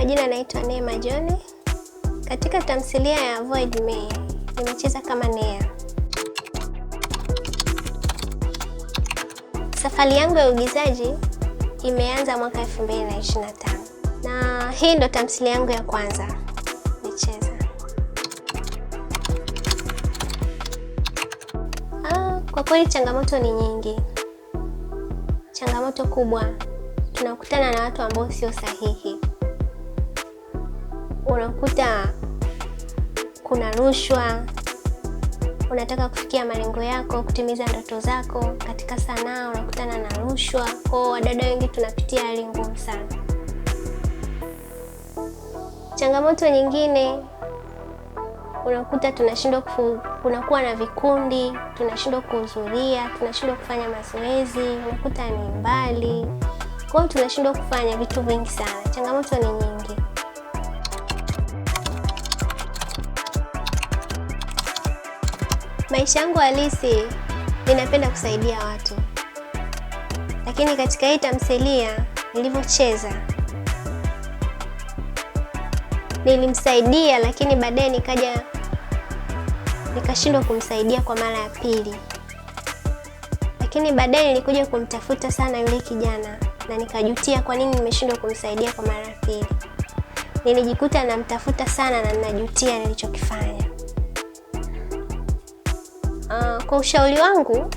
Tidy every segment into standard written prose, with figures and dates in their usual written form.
Majina naitwa Neema John. Katika tamthilia ya Avoid Me nimecheza kama Nea. Safari yangu ya uigizaji imeanza mwaka 2025. Na hii ndo tamthilia yangu ya kwanza nicheza. Kwa kweli changamoto ni nyingi. Changamoto kubwa, tunakutana na watu ambao sio sahihi. Unakuta kuna rushwa, unataka kufikia malengo yako, kutimiza ndoto zako katika sanaa, unakutana na rushwa. Kwa wadada wengi tunapitia hali ngumu sana. Changamoto nyingine, unakuta tunashindwa kunakuwa na vikundi, tunashindwa kuhudhuria, tunashindwa kufanya mazoezi, unakuta ni mbali. Kwa hiyo tunashindwa kufanya vitu vingi sana. Changamoto ni nyingi. Maisha yangu halisi ninapenda kusaidia watu. Lakini katika hii tamthilia nilivyocheza nilimsaidia, lakini baadaye nikaja nikashindwa kumsaidia kwa mara ya pili. Lakini baadaye nilikuja kumtafuta sana yule kijana na nikajutia kwa nini nimeshindwa kumsaidia kwa mara ya pili. Nilijikuta namtafuta sana na ninajutia nilichokifanya. Kwa ushauri wangu,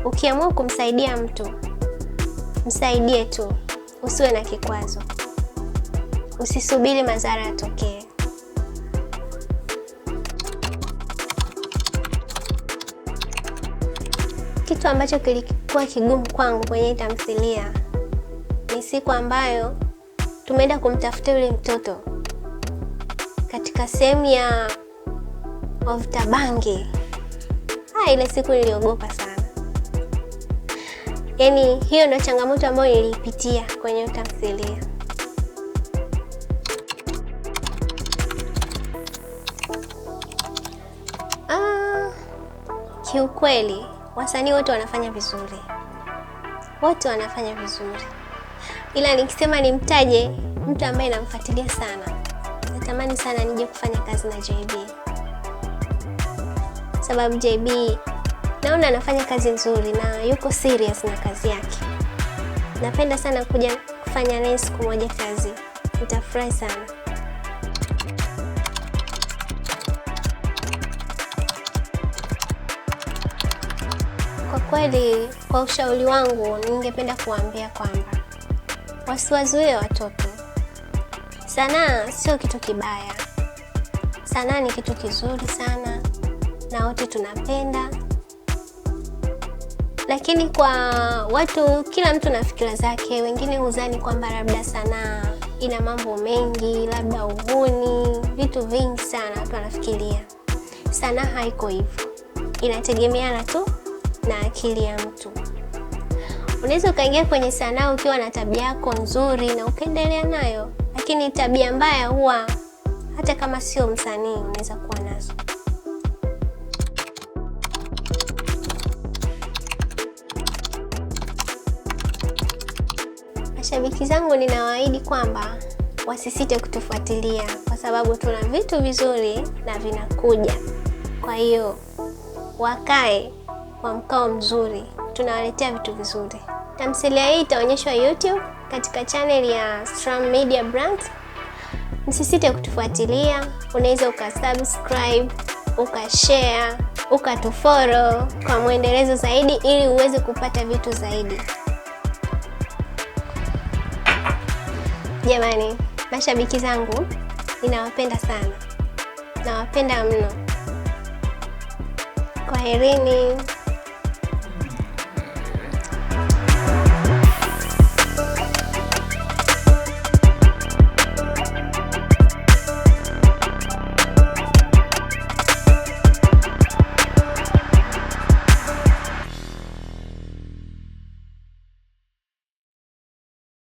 ukiamua kumsaidia mtu, msaidie tu, usiwe na kikwazo. Usisubiri madhara yatokee. Kitu ambacho kilikuwa kigumu kwangu kwenye tamthilia ni siku ambayo tumeenda kumtafuta yule mtoto katika sehemu ya wavuta bangi. Ile siku niliogopa sana. Hiyo ndio changamoto ambayo niliipitia kwenye tamthilia. Kiukweli wasanii wote wanafanya vizuri. Wote wanafanya vizuri. Ila nikisema nimtaje mtu ambaye namfuatilia sana, natamani sana nije kufanya kazi na JB. Sababu JB naona anafanya kazi nzuri na yuko serious na kazi yake. Napenda sana kuja kufanya naye siku moja kazi. Nitafurahi sana. Kwa kweli, kwa ushauri wangu ningependa kuambia kwamba wasiwazuie watoto. Sanaa sio kitu kibaya. Sanaa ni kitu kizuri sana na wote tunapenda. Lakini kwa watu, kila mtu na fikira zake, wengine hudhani kwamba labda sanaa ina mambo mengi, labda uhuni, vitu vingi sana watu wanafikiria. Sanaa haiko hivyo. Inategemeana tu na akili ya mtu. Unaweza ukaingia kwenye sanaa ukiwa na tabia yako nzuri na ukaendelea nayo, lakini tabia mbaya huwa hata kama sio msanii unaweza kuwa nazo. Mashabiki zangu ninawaahidi kwamba wasisite kutufuatilia kwa sababu tuna vitu vizuri na vinakuja. Kwa hiyo wakae kwa mkao mzuri, tunawaletea vitu vizuri. Tamthilia hii itaonyeshwa YouTube katika channel ya Stram Media Brand. Msisite kutufuatilia, unaweza ukasubscribe, ukashare, ukatufollow kwa mwendelezo zaidi ili uweze kupata vitu zaidi. Jamani, mashabiki zangu, ninawapenda sana. Nawapenda mno. Kwaherini.